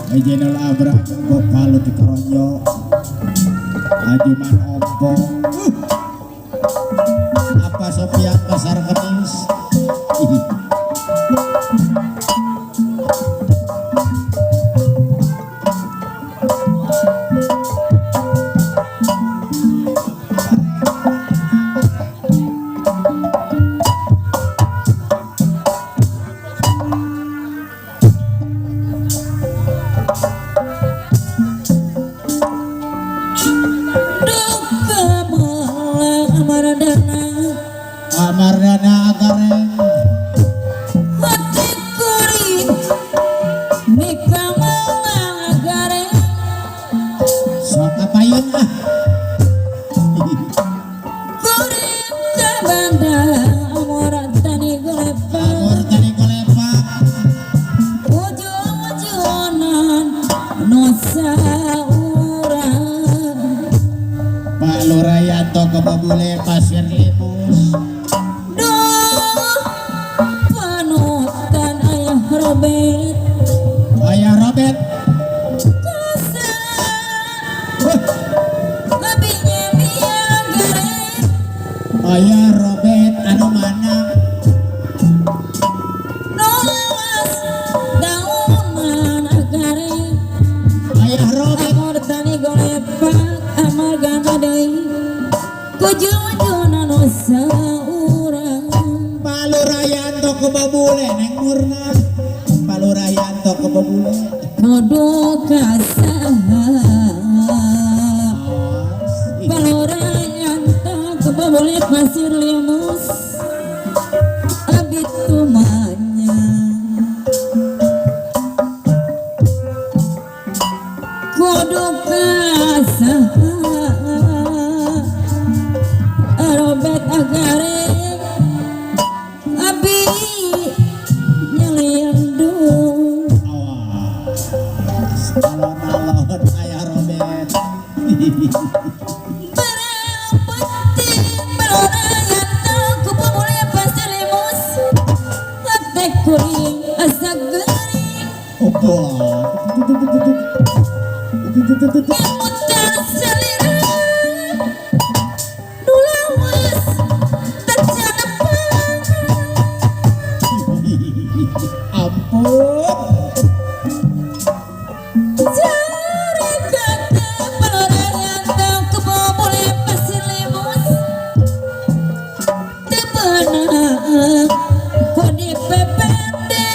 Jenderal Abraham Gokal di Karonjo Ajuman Ompong apa Sofian Pasar Kemis. Amardana agareng hati kuring mika gareng sok apayun ah kuring ka bandang amor tani golepa amor tani golepa ujung-ujungan nusa urang Pak Lurayanto kebabule pasir limus panutan ayah Robert ayah Robert ayah Robert anu mana ayah Robert amor tani golepak amar gana deui kujung-ujungan nusa urang Pak Lurayanto kebabule neng murna Pak Lurayanto kebabule kudu kasaha Pak Lurayanto kebabule pasir limus abi tumanya kudu kasaha Robert agareng abi nyelindung awas alon-alon ayah Robert barang penting Lurayanto kebabule pasir limus hate kuring asa gering ngemutan salira nu lawas terjanepang ampun jare kata Lurayanto kebabule pasir limus teu beunang ku dipepende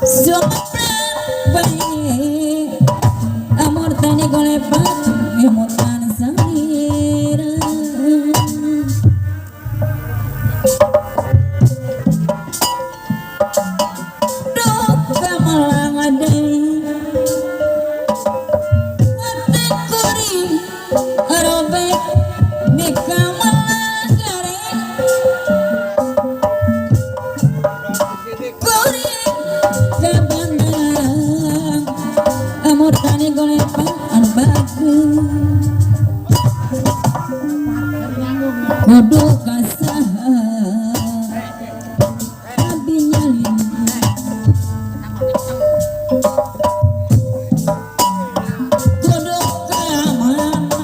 somprang bae amor tani golepak ngemutan salira duh kamelang deui hate kuring robek mika melang gareng kuring ka bandang amor tani golepak anu bagus kudu kasaha abi nyalin kudu ka mana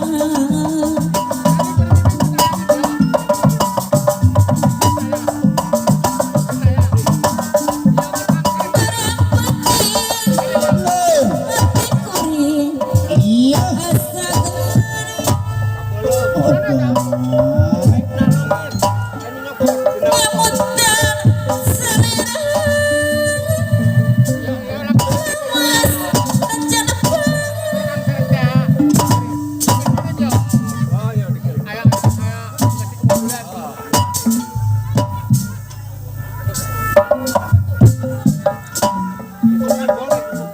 barang penting hati kuring iya asa geuning ngemutan salira lawas terjanepang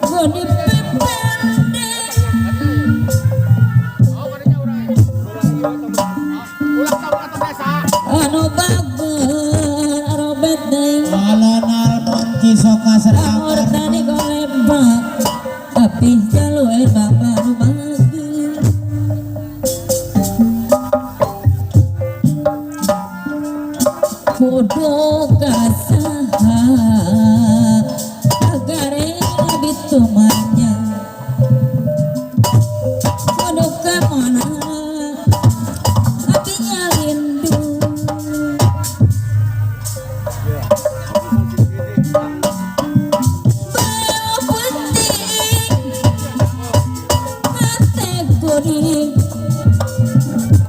ku dipepende anu bager robet deui alon-alon cisoka amor seragar tani golepak tapi jalur bapak nu bager kudu kasaha Agare bitumanya kudu ka mana abi ngalindu. Bau penting hate kuring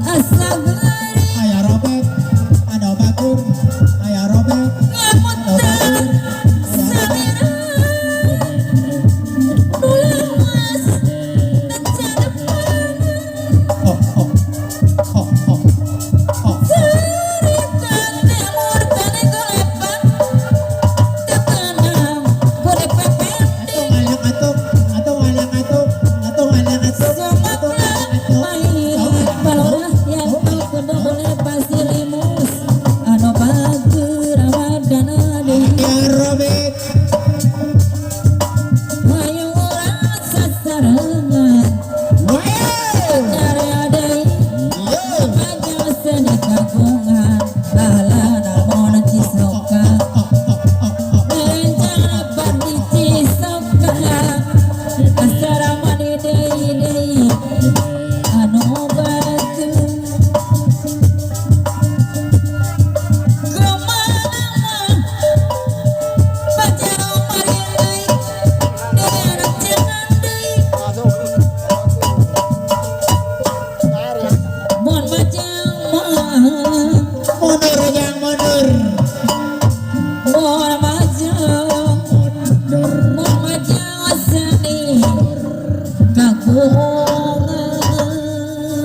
asa geuring. Aya Robert, ada Bagus, aya Robert, Ngamuter salira nu lemes teu oh oh oh oh oh. Cerita murtane golepan teu tenang kudu Atuh pepending. ngalang atuh, atuh ngalang atuh, atuh ngalang atuh, atuh ngalang atuh. Balurah yang kudu boleh pasilimus anu bager wadana deui. Aya Robert, Hayu urang sasarengan wow, karya deui. yo. Panjang sedih kagungan.